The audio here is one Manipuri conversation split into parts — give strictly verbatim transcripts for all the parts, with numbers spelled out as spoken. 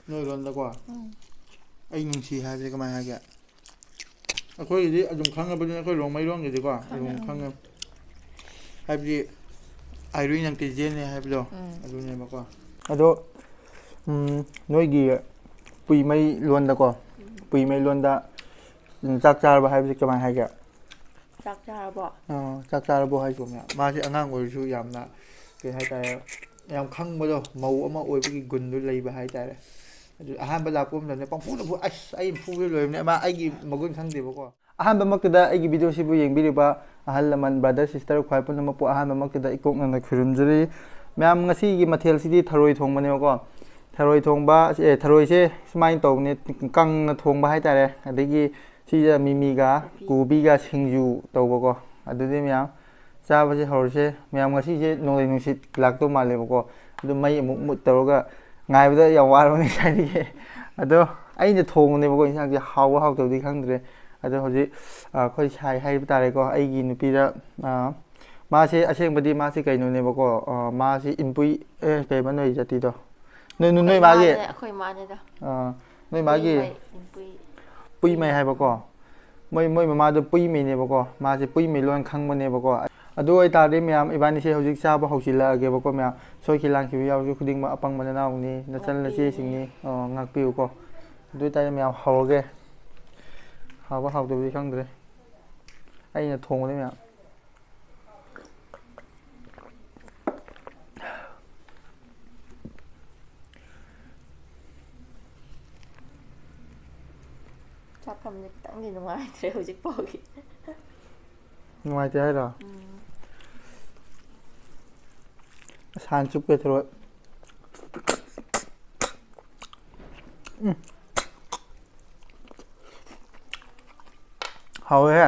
ꯅꯣꯏ ꯂꯣꯟꯗꯀꯣ, "ꯑꯩ ꯅꯨꯡꯁꯤ" ꯍꯥꯏꯕꯁꯦ ꯀꯃꯥꯏꯅ ꯍꯥꯏꯒꯦ? ꯑꯩꯈꯣꯏꯒꯤꯗꯤ ꯑꯗꯨꯝ ꯈꯪꯉꯕꯅꯤꯅ, ꯑꯩꯈꯣꯏ ꯔꯣꯡꯃꯩ ꯂꯣꯟꯒꯤꯗꯤꯀꯣ ꯑꯗꯨꯝ ꯈꯪꯉꯦ꯫ ꯈꯪꯉꯦ꯫ ꯍꯥꯏꯕꯗꯤ, "ꯑꯥꯏꯔꯨꯏ ꯅꯪ ꯀꯦꯖꯦꯟꯅꯦ" ꯍꯥꯏꯕꯗꯣ, ꯎꯝ꯫ ꯑꯗꯨꯅꯦꯕꯀꯣ꯫ ꯑꯗꯣ, ꯎꯝ, ꯅꯣꯏꯒꯤ ꯄꯨꯏꯃꯩ ꯂꯣꯟꯗꯀꯣ, ꯎꯝ꯫ ꯄꯨꯏꯃꯩ ꯂꯣꯟꯗ, ꯎꯝ, "ꯆꯥꯛ ꯆꯥꯔꯕ" ꯍꯥꯏꯕꯁꯤ ꯀꯃꯥꯏꯅ ꯍꯥꯏꯒꯦ? "ꯆꯥꯛ ꯆꯥꯔꯕꯣ?" ꯑꯥ, "ꯆꯥꯛ ꯆꯥꯔꯕꯣ" ꯍꯥꯏꯁꯤꯀꯣ, ꯃꯌꯥꯝ꯫ ꯃꯥꯁꯦ ꯑꯉꯥꯡ ꯑꯣꯏꯔꯁꯨ ꯌꯥꯝꯅ, ꯀꯩ ꯍꯥꯏꯇꯥꯔꯦ, ꯌꯥꯝ ꯈꯪꯕꯗꯣ, ꯃꯧ ꯑꯃ ꯑꯣꯏꯕꯒꯤ ꯒꯨꯟꯗꯨ ꯂꯩꯕ ꯍꯥꯏꯇꯥꯔꯦ꯫ ꯑꯗꯨ ꯑꯍꯥꯟꯕ ꯂꯥꯛꯄ ꯃꯇꯝꯗ ꯄꯪꯐꯨꯗ ꯐꯨ-, ꯑꯁ, ꯑꯩ ꯐꯨꯕꯗ ꯂꯣꯏꯕꯅꯦ꯫ ꯃꯥ ꯑꯩꯒꯤ ꯃꯒꯨꯟ ꯈꯪꯗꯦꯕꯀꯣ꯫ ꯑꯍꯥꯟꯕꯃꯛꯇꯗ ꯑꯩꯒꯤ ꯚꯤꯗꯤꯑꯣꯁꯤꯕꯨ ꯌꯦꯡꯕꯤꯔꯤꯕ ꯑꯍꯜ ꯂꯃꯟ, ꯕ꯭ꯔꯗꯔ, ꯁꯤꯁꯇꯔ, ꯈ꯭ꯋꯥꯏ ꯄꯨꯝꯅꯃꯛꯄꯨ ꯑꯍꯥꯟꯕꯃꯛꯇꯗ ꯏꯀꯣꯛꯅꯅ ꯈꯨꯔꯨꯝꯖꯔꯤ꯫ ꯃꯌꯥꯝ, ꯉꯁꯤꯒꯤ ꯃꯊꯦꯜꯁꯤꯗꯤ ꯊꯔꯣꯏ ꯊꯣꯡꯕꯅꯦꯕꯀꯣ꯫ ꯊꯔꯣꯏ ꯊꯣꯡꯕ, ꯑꯦ, ꯊꯔꯣꯏꯁꯦ ꯁꯨꯃꯥꯏꯅ ꯇꯧꯕꯅꯦ, ꯀꯪꯅ ꯊꯣꯡꯕ ꯍꯥꯏꯇꯥꯔꯦ꯫ ꯑꯗꯒꯤ ꯁꯤꯗ ꯃꯤꯃꯤꯒ ꯀꯣꯕꯤꯒ ꯁꯤꯡꯖꯨ ꯇꯧꯕꯀꯣ꯫ ꯑꯗꯨꯗꯤ ꯃꯌꯥꯝ, ꯆꯥꯕꯁꯦ ꯍꯧꯔꯁꯦ꯫ ꯃꯌꯥꯝ, ꯉꯁꯤꯁꯦ ꯅꯣꯡꯂꯩ ꯅꯨꯡꯁꯤꯠ ꯂꯥꯛꯇꯧ ꯃꯥꯜꯂꯦꯕꯀꯣ꯫ ꯑꯗꯨ ꯃꯩ ꯑꯃꯨꯛ ꯃꯨꯠ ꯇꯧꯔꯒ ꯉꯥꯏꯕꯗ ꯌꯥꯝ ꯋꯥꯔꯕꯅꯤ ꯉꯁꯥꯏꯗꯒꯤ꯫ ꯑꯗꯣ ꯑꯩꯅ ꯊꯣꯡꯕꯅꯦꯕꯀꯣ, ꯏꯟꯁꯥꯡꯁꯦ ꯍꯥꯎꯕ ꯍꯥꯎꯇꯕꯗꯤ ꯈꯪꯗ꯭ꯔꯦ꯫ ꯑꯗꯣ ꯍꯧꯖꯤꯛ, ꯑ, ꯑꯩꯈꯣꯏ ꯁꯥꯏ ꯍꯥꯏꯕ ꯇꯥꯔꯦꯀꯣ, ꯑꯩꯒꯤ ꯅꯨꯄꯤꯗ, ꯑ, ꯃꯥꯁꯦ ꯑꯁꯦꯡꯕꯗꯤ ꯃꯥꯁꯦ ꯀꯩꯅꯣꯅꯦꯕꯀꯣ, ꯑ, ꯃꯥꯁꯦ ꯏꯟꯄꯨꯏ, ꯑꯦ, ꯀꯩꯕ ꯅꯣꯏ ꯖꯥꯇꯤꯗꯣ? ꯅꯣꯏ, ꯅꯣꯏ, ꯅꯣꯏ ꯑꯩꯈꯣꯏ ꯃꯥꯒꯤ? ꯏꯃꯥꯅꯦ, ꯑꯩꯈꯣꯏ ꯏꯃꯥꯅꯦꯗ꯫ ꯑ, ꯅꯣꯏ ꯃꯥꯒꯤ? ꯄꯨꯏꯃꯩ, ꯄꯨꯏ-, ꯄꯨꯏꯃꯩ ꯍꯥꯏꯕꯀꯣ? ꯎꯝ꯫ ꯃꯣꯏ, ꯃꯣꯏ ꯃꯃꯥꯗꯣ ꯄꯨꯏꯃꯩꯅꯦꯕꯀꯣ, ꯃꯥꯁꯦ ꯄꯨꯏꯃꯩ ꯂꯣꯟ ꯈꯪꯕꯅꯦꯕꯀꯣ꯫ ꯑꯗꯨ ꯑꯣꯏꯇꯥꯔꯗꯤ ꯃꯌꯥꯝ, ꯏꯕꯥꯅꯤꯁꯦ ꯍꯧꯖꯤꯛ ꯆꯥꯕ ꯍꯧꯁꯤꯜꯂꯛꯑꯒꯦꯕꯀꯣ ꯃꯌꯥꯝ꯫ ꯁꯣꯏꯈꯤ ꯂꯥꯟꯈꯤꯕ ꯌꯥꯎꯔꯁꯨ ꯈꯨꯗꯤꯡꯃꯛ ꯑꯄꯪꯕ ꯅꯅꯥꯎꯅꯤ, ꯅꯆꯜ ꯉꯥꯛꯄꯤꯅꯤ꯫ ꯅꯆꯦꯁꯤꯡꯅꯤ, ꯑ, ꯉꯥꯛꯄꯤꯌꯨꯀꯣ꯫ ꯑꯗꯨ ꯑꯣꯏꯇꯥꯔꯗꯤ ꯃꯌꯥꯝ ꯍꯧꯔꯒꯦ꯫ ꯍꯥꯎꯕ ꯍꯥꯎꯇꯕꯗꯤ ꯈꯪꯗ꯭ꯔꯦ꯫ ꯑꯩꯅ ꯊꯣꯡꯕꯅꯤ ꯃꯌꯥꯝ꯫ ꯆꯥꯐꯝꯁꯦ ꯈꯤꯇꯪꯗꯤ ꯅꯨꯡꯉꯥꯏꯇ꯭ꯔꯦ ꯍꯧꯖꯤꯛ ꯐꯥꯎꯒꯤ꯫ ꯅꯨꯡꯉꯥꯏꯇꯦ ꯍꯥꯏꯔꯣ? ꯎꯝ꯫ ꯑꯁ, ꯍꯥꯟ ꯆꯨꯞꯀꯦ ꯊꯣꯔꯛꯑꯣ꯫ ꯎꯝ꯫ ꯍꯥꯎꯋꯦꯍꯦ꯫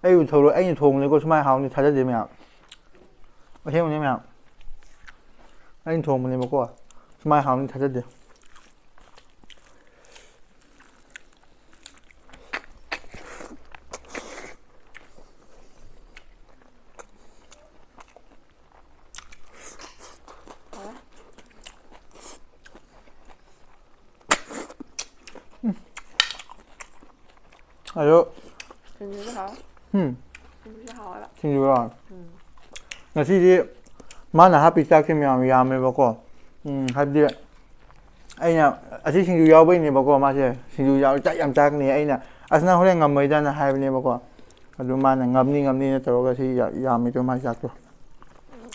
ꯑꯩꯕꯨ ꯊꯧꯔꯣꯏ-, ꯑꯩꯅ ꯊꯣꯡꯕꯅꯤꯀꯣ, ꯁꯨꯃꯥꯏꯅ ꯍꯥꯎꯅꯤ ꯊꯥꯖꯗꯦ ꯃꯌꯥꯝ꯫ ꯑꯁꯦꯡꯕꯅꯦ ꯃꯌꯥꯝ꯫ ꯑꯩꯅ ꯊꯣꯡꯕꯅꯦꯕꯀꯣ, ꯁꯨꯃꯥꯏꯅ ꯍꯥꯎꯅꯤ ꯊꯥꯖꯗꯦ꯫ ꯑꯗꯣ ꯁꯤꯡꯖꯨꯁꯨ ꯍꯥꯎꯋꯦ꯫ ꯎꯝ ꯁꯤꯡꯖꯨꯁꯨ ꯍꯥꯎꯋꯦꯕ꯫ ꯁꯤꯡꯖꯨꯔꯣ? ꯎꯝ꯫ ꯉꯁꯤꯗꯤ ꯃꯥꯅ ꯍꯥꯞꯄꯤ ꯆꯥꯛꯁꯦ ꯃꯌꯥꯝ ꯌꯥꯝꯃꯦꯕꯀꯣ꯫ ꯎꯝ, ꯍꯥꯏꯕꯗꯤ ꯑꯩꯅ ꯑꯁꯤ ꯁꯤꯡꯖꯨ ꯌꯥꯎꯕꯩꯅꯦꯕꯀꯣ, ꯃꯥꯁꯦ ꯁꯤꯡꯖꯨ ꯌꯥꯎ ꯆꯥꯛ ꯌꯥꯝ ꯆꯥꯒꯅꯤ, ꯑꯩꯅ "ꯑꯁ ꯅꯪ ꯍꯣꯔꯦꯟ ꯉꯝꯃꯣꯏꯗꯅ" ꯍꯥꯏꯕꯅꯦꯕꯀꯣ꯫ ꯑꯗꯨ ꯃꯥꯅ "ꯉꯝꯅꯤ ꯉꯝꯅꯤꯅ" ꯇꯧꯔꯒ ꯁꯤ ꯌꯥ- ꯌꯥꯝꯃꯤꯗꯣ ꯃꯥꯒꯤ ꯆꯥꯛꯇꯣ꯫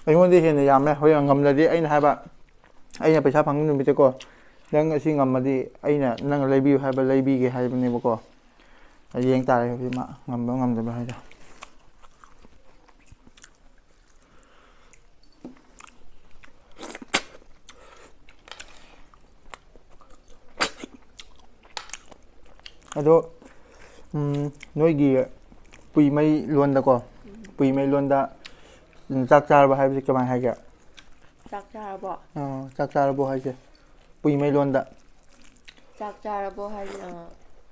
ꯑꯩꯉꯣꯟꯗ ꯍꯦꯟꯅ ꯌꯥꯝꯃꯦ꯫ ꯍꯣꯔꯦꯟ ꯉꯝꯂꯗꯤ ꯑꯩꯅ ꯍꯥꯏꯕ, ꯑꯩꯅ ꯄꯩꯁꯥ ꯐꯪꯕ ꯅꯨꯃꯤꯠꯇꯀꯣ, "ꯅꯪ ꯑꯁꯤ ꯉꯝꯃꯗꯤ ꯑꯩꯅ ꯅꯪ ꯂꯩꯕꯤꯌꯨ ꯍꯥꯏꯕ ꯂꯩꯕꯤꯒꯦ" ꯍꯥꯏꯕꯅꯦꯕꯀꯣ꯫ ꯌꯦꯡ ꯇꯥꯔꯦ ꯍꯧꯖꯤꯛ ꯃꯥ ꯉꯝꯕ ꯉꯝꯗꯕ ꯍꯥꯏꯗꯣ꯫ ꯑꯗꯣ ꯎꯝ, ꯅꯣꯏꯒꯤ ꯄꯨꯏꯃꯩ ꯂꯣꯟꯗꯀꯣ, ꯄꯨꯏꯃꯩ ꯂꯣꯟꯗ ꯎꯝ, ꯆꯥꯛ ꯆꯥꯔꯕ ꯍꯥꯏꯕꯁꯤ ꯀꯃꯥꯏꯅ ꯍꯥꯏꯒꯦ? ꯆꯥꯛ ꯆꯥꯔꯕꯣ? ꯑꯥ, ꯆꯥꯛ ꯆꯥꯔꯕꯣ ꯍꯥꯏꯁꯦ ꯄꯨꯏꯃꯩ ꯂꯣꯟꯗ꯫ ꯆꯥꯛ ꯆꯥꯔꯕꯣ ꯍꯥꯏꯁꯦ, ꯑ,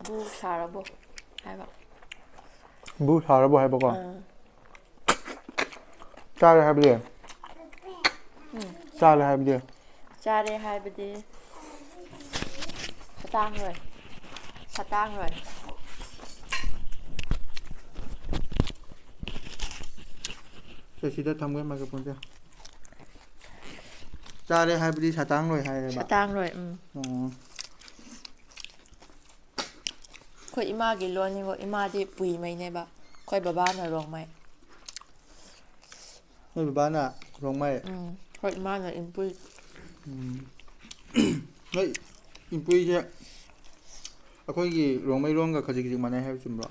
"ꯕꯨ ꯁꯥꯔꯕꯣ?" ꯍꯥꯏꯕ꯫ ꯕꯨ ꯁꯥꯔꯕꯣ ꯍꯥꯏꯕꯀꯣ꯫ ꯑꯥ꯫ ꯆꯥꯔꯦ ꯍꯥꯏꯕꯗꯤ? ꯎꯝ꯫ ꯆꯥꯔꯦ ꯍꯥꯏꯕꯗꯤ? ꯆꯥꯔꯦ ꯍꯥꯏꯕꯗꯤ ꯁꯇꯥꯡ ꯂꯣꯏ꯫ ꯁꯇꯥꯡ ꯂꯣꯏ꯫ ꯁꯦ, ꯁꯤꯗ ꯊꯝꯒꯦ ꯃꯥꯏꯀ꯭ꯔꯣꯐꯣꯟꯁꯦ꯫ ꯆꯥꯔꯦ ꯍꯥꯏꯕꯗꯤ ꯁꯇꯥꯡ ꯂꯣꯏ ꯍꯥꯏꯔꯦꯕ꯫ ꯁꯇꯥꯡ ꯂꯣꯏ, ꯎꯝ꯫ ꯑꯣ꯫ ꯑꯩꯈꯣꯏ ꯏꯃꯥꯒꯤ ꯂꯣꯟꯅꯤꯀꯣ, ꯏꯃꯥꯗꯤ ꯄꯨꯏꯃꯩꯅꯦꯕ, ꯑꯩꯈꯣꯏ ꯕꯕꯥꯅ ꯔꯣꯡꯃꯩ꯫ ꯅꯣꯏ ꯕꯕꯥꯅ ꯔꯣꯡꯃꯩ? ꯎꯝ, ꯑꯩꯈꯣꯏ ꯏꯃꯥꯅ ꯏꯝꯄꯨꯏ꯫ ꯎꯝ꯫ ꯅꯣꯏ ꯏꯝꯄꯨꯏꯁꯦ ꯑꯩꯈꯣꯏꯒꯤ ꯔꯣꯡꯃꯩ ꯂꯣꯟꯒ ꯈꯖꯤꯛ ꯈꯖꯤꯛ ꯃꯥꯟꯅꯩ ꯍꯥꯏꯕ ꯆꯨꯝꯕ꯭ꯔꯣ?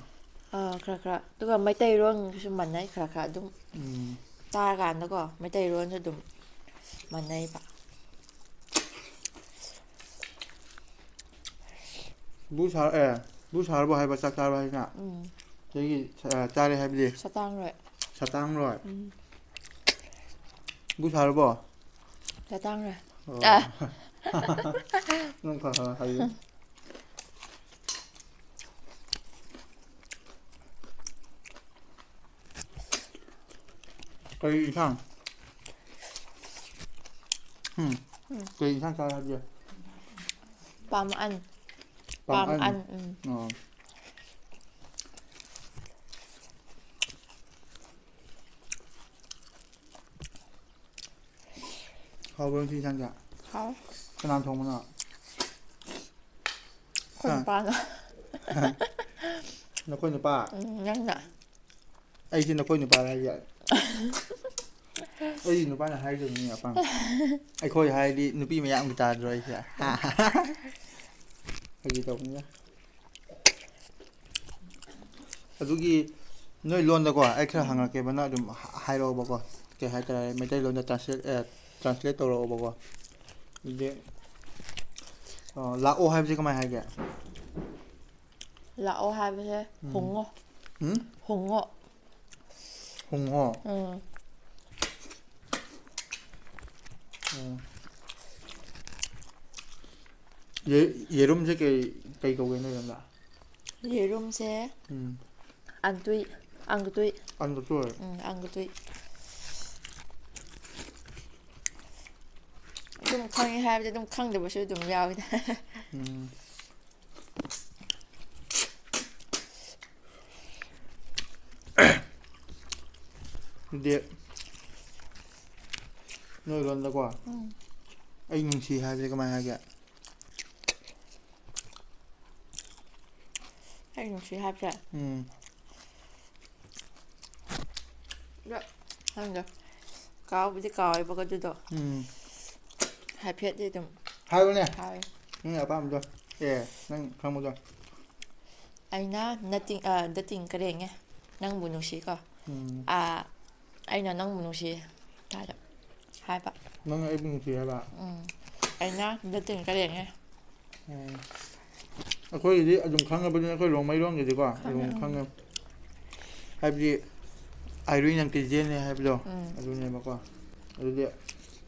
ꯑꯥ, ꯈꯔ ꯈꯔ꯫ ꯑꯗꯨꯒ ꯃꯩꯇꯩꯔꯣꯟꯒꯁꯨ ꯃꯥꯟꯅꯩ ꯈꯔ ꯈꯔ ꯑꯗꯨꯝ꯫ ꯎꯝ꯫ ꯇꯥꯔꯀꯥꯟꯗꯀꯣ, ꯃꯩꯇꯩꯔꯣꯟꯁꯨ ꯑꯗꯨꯝ ꯃꯥꯟꯅꯩꯕ꯫ ꯕꯨ ꯁꯥꯔ-, ꯑꯦ, ꯕꯨ ꯁꯥꯔꯕꯣ ꯍꯥꯏꯕ ꯆꯥꯛ ꯆꯥꯔꯕ ꯍꯥꯏꯁꯤꯅ? ꯎꯝ꯫ ꯁꯤꯒꯤ, ꯑ, ꯆꯥꯔꯦ ꯍꯥꯏꯕꯗꯤ? ꯁꯇꯥꯡ ꯂꯣꯏ꯫ ꯁꯇꯥꯡ ꯂꯣꯏ꯫ ꯎꯝ꯫ ꯕꯨ ꯁꯥꯔꯕꯣ? ꯁꯇꯥꯡ ꯂꯣꯏ꯫ ꯑꯣ꯫ ꯑ꯫ ꯅꯪ ꯈꯔ ꯈꯔ ꯍꯥꯏꯌꯨ꯫ ꯀꯔꯤ ꯏꯟꯁꯥꯡ? ꯎꯝ꯫ ꯀꯔꯤ ꯏꯟꯁꯥꯡ ꯆꯥꯔꯦ ꯍꯥꯏꯕꯗꯤ? ꯄꯥꯝ ꯑꯟ꯫ ꯄꯥꯝ ꯄꯥꯝ ꯑꯟ꯫ ꯑꯟ, ꯎꯝ꯫ ꯑꯣ꯫ ꯍꯥꯎꯕ꯭ꯔꯣ ꯉꯁꯤ ꯏꯟꯁꯥꯡꯁꯦ? ꯍꯥꯎ꯫ ꯀꯅꯥꯅ ꯊꯣꯡꯕꯅꯣ? ꯑꯩꯈꯣꯏ ꯍꯥ? ꯅꯨꯄꯥꯅ꯫ ꯅꯈꯣꯏ ꯅꯨꯄꯥ? ꯎꯝ, ꯅꯪꯅ꯫ ꯑꯩꯁꯦ ꯅꯈꯣꯏ ꯅꯨꯄꯥꯔ ꯍꯥꯏꯁꯦ? ꯑꯩ ꯅꯨꯄꯥꯅ ꯍꯥꯏꯗꯕꯅꯤ ꯑꯄꯥꯝꯕ꯫ ꯑꯩꯈꯣꯏ ꯍꯥꯏꯔꯗꯤ ꯅꯨꯄꯤ ꯃꯌꯥꯝꯒꯤ ꯇꯥꯗ꯭ꯔꯣ ꯑꯩꯁꯦ? ꯐꯥꯒꯤ ꯇꯧꯕꯅꯤꯗ꯫ ꯑꯗꯨꯒꯤ ꯅꯣꯏ ꯂꯣꯟꯗꯀꯣ ꯑꯩ ꯈꯔ ꯍꯪꯉꯛꯀꯦꯕ, ꯅꯪ ꯑꯗꯨꯝ ꯍꯥꯏꯔꯛꯑꯣꯕꯀꯣ꯫ ꯀꯩ ꯍꯥꯏꯇꯥꯔꯦ, ꯃꯩꯇꯩꯂꯣꯟꯗ translate, ꯑꯦ, translate ꯇꯧꯔꯛꯑꯣꯕꯀꯣ꯫ ꯑꯗꯨꯗꯤ, ꯑ, ꯂꯥꯛꯑꯣ ꯍꯥꯏꯕꯁꯦ ꯀꯃꯥꯏ ꯍꯥꯏꯒꯦ? ꯂꯥꯛꯑꯣ ꯍꯥꯏꯕꯁꯦ ꯎꯝ꯫ ꯍꯣꯡꯉꯣ꯫ ꯎꯝ? ꯍꯣꯡꯉꯣ꯫ ꯍꯣꯡꯉꯣ꯫ ꯎꯝ꯫ ꯎꯝ꯫ ꯌꯦ-, ꯌꯦꯔꯨꯝꯁꯦ ꯀꯩ, ꯀꯩ ꯀꯧꯒꯦ ꯅꯣꯏ ꯂꯣꯟꯗ? ꯌꯦꯔꯨꯝꯁꯦ ꯎꯝ꯫ ꯑꯪꯇꯨꯏ, ꯑꯪꯒꯇꯨꯏ꯫ ꯑꯪꯒꯇꯨꯏ? ꯎꯝ, ꯑꯪꯒꯇꯨꯏ꯫ ꯑꯗꯨꯝ ꯈꯪꯉꯦ ꯍꯥꯏꯕꯗꯤ ꯑꯗꯨꯝ ꯈꯪꯗꯕꯁꯨ ꯑꯗꯨꯝ ꯌꯥꯎꯋꯤꯗ꯫ ꯎꯝ꯫ ꯑꯗꯨꯗꯤ ꯅꯣꯏ ꯂꯣꯟꯗꯀꯣ ꯎꯝ꯫ ꯑꯩ ꯅꯨꯡꯁꯤ ꯍꯥꯏꯕꯁꯦ ꯀꯃꯥꯏ ꯍꯥꯏꯒꯦ? ꯑꯩ ꯅꯨꯡꯁꯤ ꯍꯥꯏꯕꯁꯦ꯫ ꯎꯝ꯫ ꯑꯗꯣ ꯈꯪꯗꯦ꯫ ꯀꯥꯎꯕꯨꯗꯤ ꯀꯥꯎꯋꯦꯕꯀꯣ ꯑꯗꯨꯗꯣ꯫ ꯎꯝ꯫ ꯍꯥꯏꯐꯦꯠꯇꯤ ꯑꯗꯨꯝ ꯍꯥꯏꯌꯨꯅꯦ꯫ ꯍꯥꯏ꯫ ꯅꯪ ꯑꯄꯥꯝꯕꯗꯣ꯫ ꯑꯦ, ꯅꯪ ꯈꯪꯕꯗꯣ꯫ ꯑꯩꯅ ꯅꯇꯤꯡ-, ꯑ, ꯗꯇꯤꯡ ꯀꯔꯦꯡꯉꯦ꯫ ꯅꯪꯕꯨ ꯅꯨꯡꯁꯤꯀꯣ꯫ ꯎꯝ꯫ ꯑ, ꯑꯩꯅ ꯅꯪꯕꯨ ꯅꯨꯡꯁꯤ ꯍꯥꯏꯕ꯫ ꯍꯥꯏꯕ꯫ ꯅꯪꯅ ꯑꯩꯕꯨ ꯅꯨꯡꯁꯤ ꯍꯥꯏꯕ? ꯎꯝ꯫ ꯑꯩꯅ ꯗꯇꯤꯡ ꯀꯔꯦꯡꯉꯦ꯫ ꯎꯝ꯫ ꯑꯩꯈꯣꯏꯒꯤꯗꯤ ꯑꯗꯨꯝ ꯈꯪꯉꯕꯅꯤꯅ ꯑꯩꯈꯣꯏ ꯔꯣꯡꯃꯩꯔꯣꯝꯒꯤꯗꯤꯀꯣ ꯈꯪꯉꯦ, ꯑꯗꯨꯝ ꯎꯝ꯫ ꯈꯪꯉꯦ꯫ ꯍꯥꯏꯕꯗꯤ ꯑꯥꯏꯔꯨꯏ ꯅꯪ ꯇꯤꯖꯦꯟꯅꯦ ꯍꯥꯏꯕꯗꯣ ꯎꯝ꯫ ꯑꯗꯨꯅꯦꯕꯀꯣ꯫ ꯑꯗꯨꯗꯤ,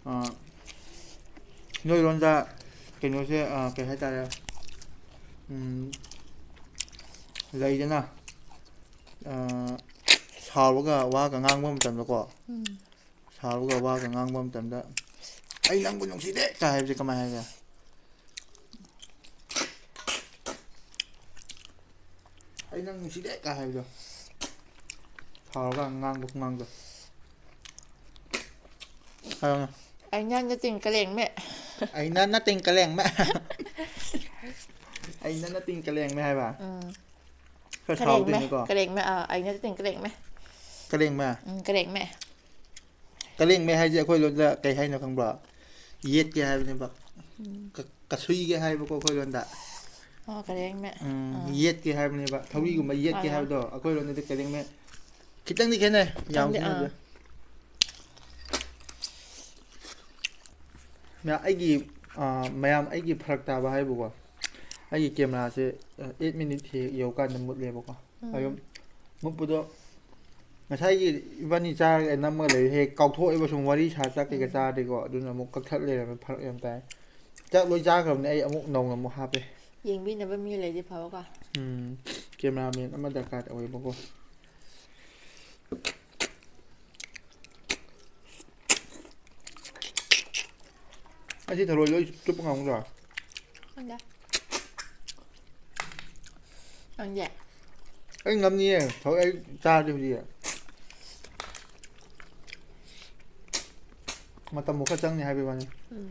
ꯑ, ꯅꯣꯏꯔꯣꯝꯗ ꯀꯩꯅꯣꯁꯦ, ꯑ, ꯀꯩ ꯍꯥꯏꯇꯥꯔꯦ, ꯎꯝ, ꯂꯩꯗꯅ, ꯑ, ꯁꯥꯎꯔꯒ ꯋꯥꯒ ꯉꯥꯡꯕ ꯃꯇꯝꯗꯀꯣ, ꯎꯝ꯫ ꯁꯥꯎꯔꯒ ꯋꯥꯒ ꯉꯥꯡꯕ ꯃꯇꯝꯗ "ꯑꯩ ꯅꯪꯕꯨ ꯅꯨꯡꯁꯤꯗꯦ" ꯀꯥꯏ ꯍꯥꯏꯕꯁꯦ ꯀꯃꯥꯏ ꯍꯥꯏꯒꯦ? "ꯑꯩ ꯅꯪ ꯅꯨꯡꯁꯤꯗꯦ" ꯀꯥꯏ ꯍꯥꯏꯕꯗꯣ, ꯁꯥꯎꯔꯒ ꯉꯥꯡꯕ ꯈꯨꯉꯥꯡꯗꯣ꯫ ꯍꯥꯏꯔꯣꯅꯦ꯫ ꯑꯩꯅ ꯅꯇꯤꯡ ꯀꯂꯦꯡꯃꯦ꯫ ꯑꯩꯅ ꯅꯇꯤꯡ ꯀꯂꯦꯡꯃꯦ꯫ ꯑꯩꯅ ꯅꯇꯤꯡ ꯀꯂꯦꯡꯃꯦ ꯍꯥꯏꯕ꯫ ꯎꯝ꯫ ꯈꯔ ꯀꯂꯦꯡꯃꯦ, ꯁꯥꯎꯗꯣꯏꯅꯤꯀꯣ꯫ ꯀꯂꯦꯡꯃꯦ, ꯑꯥ, ꯑꯩꯅ ꯅꯇꯤꯡ ꯀꯂꯦꯡꯃꯦ꯫ ꯀꯂꯦꯡꯃꯦ? ꯎꯝ, ꯀꯂꯦꯡꯃꯦ꯫ ꯀꯂꯦꯡꯃꯦ ꯍꯥꯏꯁꯦ ꯑꯩꯈꯣꯏ ꯂꯣꯟꯗ ꯀꯩ ꯍꯥꯏꯅꯣ ꯈꯪꯕ꯭ꯔꯣ? ꯌꯦꯠꯀꯦ ꯍꯥꯏꯕꯅꯦꯕ꯫ ꯎꯝ꯫ ꯀ-, ꯀꯁꯨꯏꯒꯦ ꯍꯥꯏꯕꯀꯣ ꯑꯩꯈꯣꯏ ꯂꯣꯟꯗ꯫ ꯑꯣ, ꯀꯔꯦꯡꯃꯦ꯫ ꯎꯝ, ꯑꯥ꯫ ꯌꯦꯠꯀꯦ ꯍꯥꯏꯕꯅꯦꯕ꯫ ꯊꯧꯔꯤꯒꯨꯝꯕ ꯎꯝ, ꯌꯦꯠꯀꯦ ꯃꯥꯅꯦ꯫ ꯍꯥꯏꯕꯗꯣ ꯑꯩꯈꯣꯏ ꯂꯣꯟꯗꯗꯤ ꯀꯔꯦꯡꯃꯦ꯫ ꯈꯤꯇꯪꯗꯤ ꯈꯦꯠꯅꯩ, ꯌꯥꯝ ꯈꯤꯇꯪꯗꯤ, ꯑꯥ꯫ ꯈꯦꯠꯅꯗꯦ꯫ ꯃꯌꯥ-, ꯑꯩꯒꯤ, ꯑꯥ, ꯃꯌꯥꯝ ꯑꯩꯒꯤ ꯐꯔꯛ ꯇꯥꯕ ꯍꯥꯏꯕꯨꯀꯣ, ꯑꯩꯒꯤ ꯀꯦꯃꯦꯔꯥꯁꯦ, ꯑ, eight minute ꯍꯦꯛ ꯌꯧꯀꯥꯟꯗ ꯃꯨꯠꯂꯦꯕꯀꯣ꯫ ꯎꯝ꯫ ꯑꯗꯨꯝ ꯃꯨꯠꯄꯗꯣ ꯉꯁꯥꯏꯒꯤ ꯏꯕꯥꯅꯤ ꯆꯥꯔꯒ ꯅꯝꯃꯒ ꯂꯩꯕ ꯍꯦꯛ ꯀꯥꯎꯊꯣꯛꯑꯦꯕ, ꯁꯨꯝ ꯋꯥꯔꯤ ꯁꯥ ꯆꯥꯛ ꯀꯩꯀꯥ ꯎꯝ꯫ ꯆꯥꯔꯗꯤꯀꯣ, ꯑꯗꯨꯅ ꯑꯃꯨꯛ ꯀꯛꯊꯠ ꯂꯩꯔꯝꯃꯦ, ꯐꯔꯛ ꯌꯥꯝ ꯇꯥꯏ꯫ ꯆꯥꯛ ꯂꯣꯏ ꯆꯥꯈ꯭ꯔꯕꯅꯦ, ꯑꯩ ꯑꯃꯨꯛ ꯅꯧꯅ ꯑꯃꯨꯛ ꯍꯥꯞꯄꯦ꯫ ꯌꯦꯡꯕꯤꯅꯕ ꯃꯤ ꯂꯩꯗꯤ ꯐꯕꯀꯣ꯫ ꯎꯝ, cameraman ꯑꯃ ꯗꯔꯀꯥꯔ ꯑꯣꯏꯌꯦꯕꯀꯣ꯫ ꯑꯁꯤ ꯊꯔꯣꯏ ꯂꯣꯏ ꯆꯨꯞꯄ ꯉꯝꯒꯗ꯭ꯔꯣ? ꯈꯪꯗꯦ꯫ ꯅꯪꯗꯤ? ꯑꯩ ꯉꯝꯅꯤꯌꯦ, ꯊꯔꯣꯏ ꯑꯩ ꯆꯥꯔꯗꯤ ꯍꯧꯖꯤꯛ꯫ ꯃꯇꯝꯕꯨ ꯈꯔ ꯆꯪꯅꯤ ꯍꯥꯏꯕꯩ ꯋꯥꯅꯤ꯫ ꯎꯝ꯫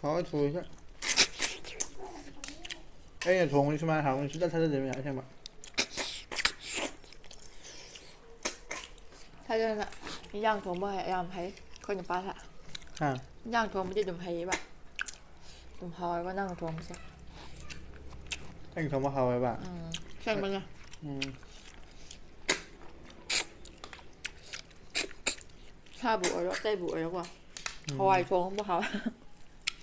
ꯍꯥꯎꯋꯦ ꯊꯔꯣꯏꯁꯦ꯫ ꯑꯩꯅ ꯊꯣꯡꯕꯗꯤ ꯁꯨꯃꯥꯏꯅ ꯍꯥꯎꯅꯤ ꯁꯨꯡꯊꯥ ꯊꯥꯖꯗꯕꯅꯤ ꯑꯁꯦꯡꯕ꯫ ꯊꯥꯖꯅ ꯏꯟꯖꯥꯡ ꯊꯣꯡꯕ ꯍꯩ-, ꯌꯥꯝ ꯍꯩ ꯑꯩꯈꯣꯏ ꯅꯨꯄꯥꯁꯦ꯫ ꯍꯥ? ꯏꯟꯖꯥꯡ ꯊꯣꯡꯕꯗꯤ ꯑꯗꯨꯝ ꯍꯩꯌꯦꯕ꯫ ꯑꯗꯨꯝ ꯍꯥꯎꯋꯦꯕ ꯅꯪꯅ ꯊꯣꯡꯕꯁꯦ꯫ ꯑꯩꯅ ꯊꯣꯡꯕ ꯍꯥꯎꯋꯦꯕ? ꯎꯝ, ꯑꯁꯦꯡꯕꯅꯦ꯫ ꯎꯝ꯫ ꯁꯥꯕꯨ ꯑꯣꯏꯔꯣ, ꯑꯇꯩꯕꯨ ꯑꯣꯏꯔꯣꯀꯣ꯫ ꯎꯝ꯫ ꯍꯋꯥꯏ ꯊꯣꯡꯕ ꯍꯥꯎꯋꯦ꯫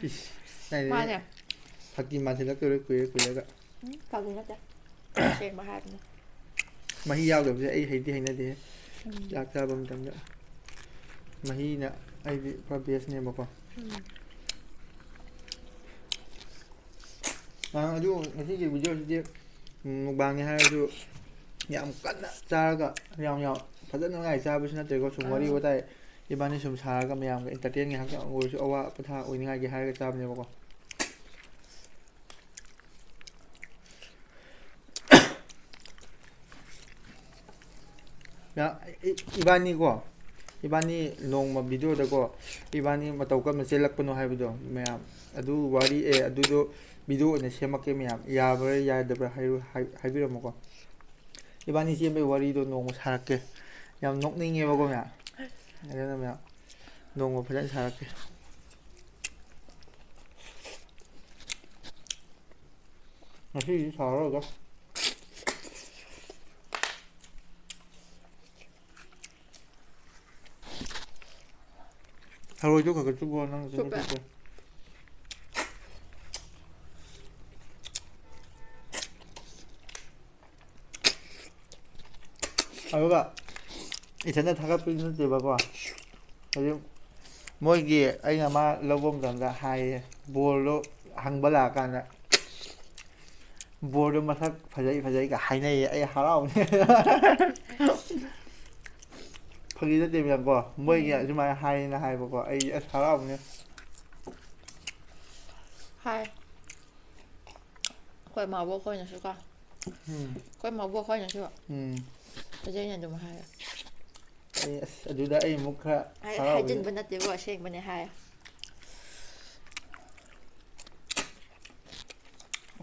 ꯏꯁ, ꯀꯥꯏꯗꯩ ꯃꯥꯅꯦ꯫ ꯐꯥꯒꯤ ꯃꯥꯟꯁꯤꯜꯂꯛꯇꯣꯏꯔꯦ ꯀꯨꯏꯔ ꯀꯨꯏꯔꯒ꯫ ꯎꯝ, ꯐꯥꯒꯤ ꯅꯠꯇꯦ꯫ ꯑꯁꯦꯡꯕ ꯍꯥꯏꯕꯅꯦ꯫ ꯃꯍꯤ ꯌꯥꯎꯗꯕꯁꯦ ꯑꯩ ꯍꯩꯗꯤ ꯍꯩꯅꯗꯦꯍꯦ꯫ ꯎꯝ꯫ ꯆꯥꯛ ꯆꯥꯕ ꯃꯇꯝꯗ ꯃꯍꯤꯅ ꯑꯩꯗꯤ ꯄꯨꯔꯥ best ꯅꯦꯕꯀꯣ꯫ ꯎꯝ꯫ ꯑꯥ, ꯑꯗꯨ ꯉꯁꯤꯒꯤ video ꯁꯤꯗꯤ, ꯎꯝ, mukbang ꯅꯤ ꯍꯥꯏꯔꯁꯨ ꯌꯥꯝ ꯀꯟꯅ ꯆꯥꯔꯒ ꯌꯥꯝ, ꯌꯥꯝ ꯐꯖꯅ ꯅꯨꯡꯉꯥꯏ ꯆꯥꯕꯁꯨ ꯅꯠꯇ꯭ꯔꯦꯀꯣ, ꯁꯨꯝ ꯋꯥꯔꯤ ꯑꯥ꯫ ꯋꯥꯇꯥꯏ ꯏꯕꯥꯅꯤ ꯁꯨꯝ ꯁꯥꯔꯒ ꯃꯌꯥꯝꯒ entertain ꯉꯥꯏꯍꯥꯛꯇꯪ ꯑꯣꯏꯔꯁꯨ, ꯑꯋꯥ ꯄꯣꯊꯥ ꯑꯣꯏꯅꯤꯡꯉꯥꯏꯒꯤ ꯍꯥꯏꯔꯒ ꯆꯥꯕꯅꯦꯕꯀꯣ꯫ ꯌꯥ-, ꯏ-, ꯏꯕꯥꯅꯤꯀꯣ, ꯏꯕꯥꯅꯤ ꯅꯣꯡꯃ video ꯗꯀꯣ, ꯏꯕꯥꯅꯤ ꯃꯇꯧ ꯀꯔꯝꯅ ꯆꯦꯜꯂꯛꯄꯅꯣ ꯍꯥꯏꯕꯗꯣ ꯃꯌꯥꯝ, ꯑꯗꯨ ꯋꯥꯔꯤ, ꯑꯦ, ꯑꯗꯨꯗꯣ video ꯑꯣꯏꯅ ꯁꯦꯝꯃꯛꯀꯦ ꯃꯌꯥꯝ, ꯌꯥꯕ꯭ꯔꯥ ꯌꯥꯗꯕ꯭ꯔꯥ ꯍꯥꯏꯔꯨ-, ꯍꯥꯏ-, ꯍꯥꯏꯕꯤꯔꯝꯃꯨꯀꯣ꯫ ꯏꯕꯥꯅꯤ ꯆꯦꯟꯕꯒꯤ ꯋꯥꯔꯤꯗꯣ ꯅꯣꯡꯃ ꯁꯥꯔꯛꯀꯦ꯫ ꯌꯥꯝ ꯅꯣꯛꯅꯤꯡꯉꯦꯕꯀꯣ ꯃꯌꯥꯝ꯫ ꯑꯗꯨꯅ ꯃꯌꯥꯝ ꯅꯣꯡꯃ ꯐꯖꯅ ꯁꯥꯔꯛꯀꯦ꯫ ꯉꯁꯤꯗꯤ ꯁꯥꯔꯔꯣꯏꯗ꯫ ꯊꯔꯣꯏꯗꯣ ꯈꯔ ꯈꯔ ꯆꯨꯞꯄꯣ, ꯅꯪ ꯆꯨꯞꯄꯦ꯫ ꯆꯨꯞꯄꯦ꯫ ꯑꯗꯨꯒ ꯏꯊꯟꯇ ꯊꯥꯒꯠꯄꯗꯤ ꯅꯠꯇꯦꯕꯀꯣ, ꯍꯥꯏꯗꯤ ꯃꯣꯏꯒꯤ, ꯑꯩꯅ ꯃꯥ ꯂꯧꯕ ꯃꯇꯝꯗ ꯍꯥꯏꯌꯦ, ꯕꯣꯜꯗꯣ ꯍꯪꯕ ꯂꯥꯛꯑꯀꯥꯟꯗ, ꯕꯣꯜꯗꯣ ꯃꯁꯛ ꯐꯖꯩ ꯐꯖꯩꯒ ꯍꯥꯏꯅꯩꯌꯦ, ꯑꯩ ꯍꯔꯥꯎꯕꯅꯦ꯫ ꯐꯥꯒꯤ ꯅꯠꯇꯦ ꯃꯌꯥꯝꯀꯣ, ꯃꯣꯏꯒꯤ ꯎꯝ꯫ ꯑꯗꯨꯃꯥꯏꯅ ꯍꯥꯏꯌꯦꯅ ꯍꯥꯏꯕꯀꯣ, ꯑꯩ ꯑꯁ ꯍꯔꯥꯎꯕꯅꯦ꯫ ꯍꯥꯏ꯫ ꯑꯩꯈꯣꯏ ꯃꯥꯕꯣꯛ ꯈꯣꯏꯅꯁꯨ ꯀꯣ꯫ ꯎꯝ꯫ ꯑꯩꯈꯣꯏ ꯃꯥꯕꯣꯛ ꯈꯣꯏꯅꯁꯨ ꯎꯝ꯫ ꯐꯖꯩꯅ ꯑꯗꯨꯝ ꯍꯥꯏꯌꯦ꯫ ꯑꯩ ꯑꯁ ꯑꯗꯨꯗ ꯑꯩ ꯑꯃꯨꯛ ꯈꯔ ꯍꯥꯏ-, ꯍꯔꯥꯎꯕꯁꯦ꯫ ꯍꯥꯏꯖꯤꯟꯕ ꯅꯠꯇꯦꯀꯣ, ꯑꯁꯦꯡꯕꯅꯦ ꯍꯥꯏ꯫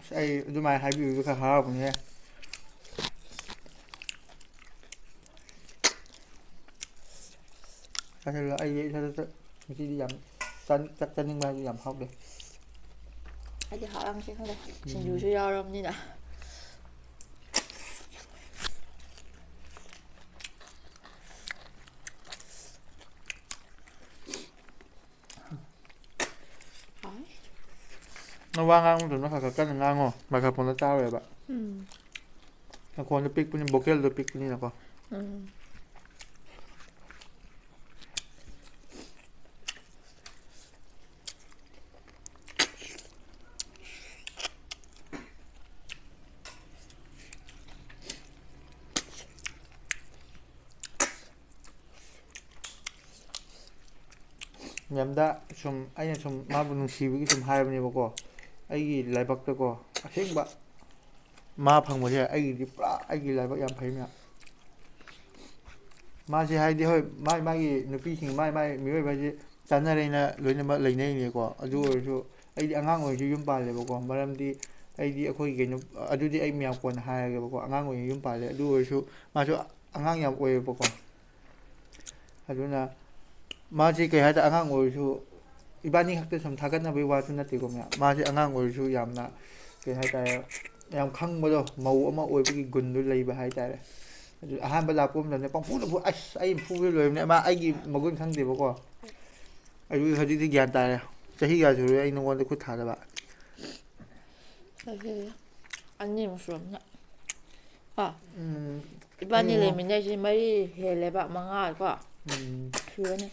ꯑꯁ ꯑꯩ ꯑꯗꯨꯃꯥꯏꯅ ꯍꯥꯏꯕꯤꯕꯗꯨ ꯈꯔ ꯍꯔꯥꯎꯕꯅꯦ꯫ ꯑꯗꯨꯒ ꯑꯩ ꯏꯁꯥꯗ ꯆꯥꯛ-, ꯉꯁꯤꯗꯤ ꯌꯥꯝ ꯆꯥꯅꯤꯡ-, ꯆꯥꯛ ꯆꯥꯅꯤꯡꯕ ꯍꯥꯏꯕꯗꯤ ꯌꯥꯝ ꯐꯥꯎꯗꯦ꯫ ꯑꯩꯗꯤ ꯍꯥꯎꯔꯝꯁꯤ ꯈꯪꯗꯦ꯫ ꯎꯝ꯫ ꯁꯤꯡꯖꯨꯁꯨ ꯌꯥꯎꯔꯕꯅꯤꯅ꯫ ꯍꯥꯎꯋꯦ꯫ ꯅꯪ ꯋꯥ ꯉꯥꯡꯕ ꯃꯇꯝꯗ ꯈꯔ ꯈꯔ ꯀꯟꯅ ꯉꯥꯡꯉꯣ, microphone ꯗ ꯇꯥꯔꯣꯏꯕ꯫ ꯎꯝ꯫ ꯅꯈꯣꯟꯗꯣ ꯄꯤꯛꯄꯅꯤ, vocal ꯗꯣ ꯄꯤꯛꯄꯅꯤꯅꯀꯣ꯫ ꯎꯝ꯫ ꯃꯦꯝꯗ ꯁꯨꯝ, ꯑꯩꯅ ꯁꯨꯝ ꯃꯥꯕꯨ ꯅꯨꯡꯁꯤꯕꯒꯤ ꯁꯨꯝ ꯍꯥꯏꯕꯅꯦꯕꯀꯣ꯫ ꯑꯩꯒꯤ ꯂꯥꯏꯕꯛꯇꯀꯣ, ꯑꯁꯦꯡꯕ ꯃꯥ ꯐꯪꯕꯁꯦ ꯑꯩꯒꯤꯗꯤ ꯄꯨꯔꯥ ꯑꯩꯒꯤ ꯂꯥꯏꯕꯛ ꯌꯥꯝ ꯐꯩ ꯃꯌꯥꯝ꯫ ꯃꯥꯁꯦ ꯍꯥꯏꯗꯤ, ꯍꯣꯏ, ꯃꯥꯏ ꯃꯥꯒꯤ ꯅꯨꯄꯤꯁꯤꯡ, ꯃꯥꯏ ꯃꯥꯏ ꯃꯤꯑꯣꯏꯕ ꯍꯥꯏꯁꯦ ꯆꯥꯟꯅꯔꯦꯅ ꯂꯣꯏꯅꯃꯛ ꯂꯩꯅꯩꯅꯦꯀꯣ꯫ ꯑꯗꯨ ꯑꯣꯏꯔꯁꯨ ꯑꯩꯗꯤ ꯑꯉꯥꯡ ꯑꯣꯏꯔꯁꯨ ꯌꯨꯝ ꯄꯥꯜꯂꯦꯕꯀꯣ꯫ ꯃꯔꯝꯗꯤ ꯑꯩꯗꯤ ꯑꯩꯈꯣꯏꯒꯤ ꯀꯩꯅꯣ, ꯑꯗꯨꯗꯤ ꯑꯩ ꯃꯌꯥꯝ ꯀꯣꯟꯅ ꯍꯥꯏꯔꯒꯦꯕꯀꯣ꯫ ꯑꯉꯥꯡ ꯑꯣꯏꯔꯤꯉꯩ ꯌꯨꯝ ꯄꯥꯜꯂꯦ꯫ ꯑꯗꯨ ꯑꯣꯏꯔꯁꯨ ꯃꯥꯁꯨ ꯑꯉꯥꯡ ꯌꯥꯝ ꯑꯣꯏꯌꯦꯕꯀꯣ꯫ ꯑꯗꯨꯅ ꯃꯥꯁꯤ ꯀꯩ ꯍꯥꯏꯇꯥꯔꯦ, ꯑꯉꯥꯡ ꯑꯣꯏꯔꯁꯨ ꯏꯕꯥꯅꯤ ꯈꯛꯇ ꯁꯨꯝ ꯊꯥꯒꯠꯅꯕꯒꯤ ꯋꯥꯁꯨ ꯅꯠꯇꯦꯀꯣ ꯃꯌꯥꯝ꯫ ꯃꯥꯁꯤ ꯑꯉꯥꯡ ꯑꯣꯏꯔꯁꯨ ꯌꯥꯝꯅ, ꯀꯩ ꯍꯥꯏꯇꯥꯔꯦ, ꯌꯥꯝ ꯈꯪꯕꯗꯣ, ꯃꯧ ꯑꯃ ꯑꯣꯏꯕꯒꯤ ꯒꯨꯟꯗꯨ ꯂꯩꯕ ꯍꯥꯏꯇꯥꯔꯦ꯫ ꯑꯗꯨ ꯑꯍꯥꯟꯕ ꯂꯥꯛꯄ ꯃꯇꯝꯗ ꯄꯪꯐꯨꯗ ꯐꯨ-, ꯑꯁ, ꯑꯩ ꯐꯨꯕ ꯂꯣꯏꯕꯅꯦ꯫ ꯃꯥ ꯑꯩꯒꯤ ꯃꯒꯨꯟ ꯈꯪꯗꯦꯕꯀꯣ꯫ ꯑꯗꯨ ꯍꯧꯖꯤꯛꯇꯤ ꯒ꯭ꯌꯥꯟ ꯇꯥꯔꯦ꯫ ꯆꯍꯤ ꯀꯌꯥ ꯁꯨꯔꯦ ꯑꯩ ꯅꯉꯣꯟꯗ ꯈꯨꯠ ꯊꯥꯗꯕ? ꯆꯍꯤ ꯑꯅꯤꯃꯨꯛ ꯁꯨꯔꯝꯅꯤ꯫ ꯀꯣ? ꯎꯝ, ꯏꯕꯥꯅꯤ ꯑꯅꯤꯃꯨꯛ꯫ ꯂꯩꯃꯤꯟꯅꯩꯁꯦ ꯃꯔꯤ ꯍꯦꯜꯂꯦꯕ, ꯃꯉꯥ ꯀꯣ? ꯎꯝ꯫ ꯁꯨꯔꯅꯤ꯫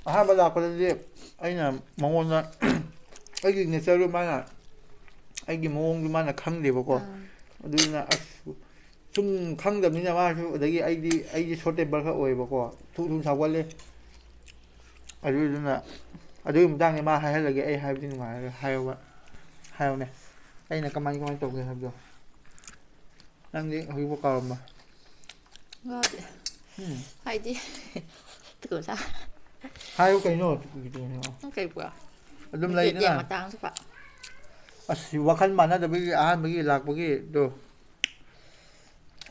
ꯑꯍꯥꯟꯕ ꯂꯥꯛꯄꯗꯗꯤ ꯑꯩꯅ ꯃꯉꯣꯟꯗ ꯑꯩꯒꯤ ꯅꯦꯆꯔꯗꯨ ꯃꯥꯅ, ꯑꯩꯒꯤ ꯃꯑꯣꯡꯗꯨ ꯃꯥꯅ ꯈꯪꯗꯦꯕꯀꯣ꯫ ꯑꯥ꯫ ꯑꯗꯨꯗꯨꯅ ꯑꯁ, ꯁꯨꯝ ꯈꯪꯗꯕꯅꯤꯅ ꯃꯥꯁꯨ, ꯑꯗꯒꯤ ꯑꯩꯗꯤ, ꯑꯩꯗꯤ ꯁꯣꯔꯠ ꯇꯦꯝꯄꯔ ꯈꯔ ꯑꯣꯏꯌꯦꯕꯀꯣ, ꯊꯨ ꯊꯨ ꯁꯥꯎꯒꯜꯂꯦ꯫ ꯑꯗꯨꯗꯨꯅ ꯑꯗꯨꯒꯤ ꯃꯇꯥꯡꯗ ꯃꯥ ꯍꯥꯏꯍꯜꯂꯒꯦ, ꯑꯩ ꯍꯥꯏꯕꯗꯤ ꯅꯨꯡꯉꯥꯏꯔꯔꯣꯏ꯫ ꯍꯥꯏꯌꯣꯕ, ꯍꯥꯏꯌꯣꯅꯦ, ꯑꯩꯅ ꯀꯃꯥꯏ ꯀꯃꯥꯏ ꯇꯧꯒꯦ ꯍꯥꯏꯕꯗꯣ꯫ ꯅꯪꯗꯤ ꯍꯧꯖꯤꯛꯐꯥꯎ ꯀꯥꯎꯔꯝꯃꯣꯏ꯫ ꯉꯥꯎꯗꯦ꯫ ꯎꯝ꯫ ꯍꯥꯏꯗꯤ, ꯇꯨꯀꯠꯆ꯫ ꯍꯥꯏꯌꯨ ꯀꯩꯅꯣ, ꯇꯨꯀꯠꯆ꯫ ꯅꯪ ꯀꯩ ꯄꯨꯔꯥ? ꯑꯗꯨꯝ ꯗꯦꯠ ꯂꯩꯗꯅ꯫ ꯇꯦꯟ ꯃꯇꯥꯡꯁꯨ ꯄꯥ꯫ ꯑꯁ, ꯋꯥꯈꯜ ꯃꯥꯟꯅꯗꯕꯒꯤ ꯑꯍꯥꯟꯕꯒꯤ ꯂꯥꯛꯄꯒꯤꯗꯣ꯫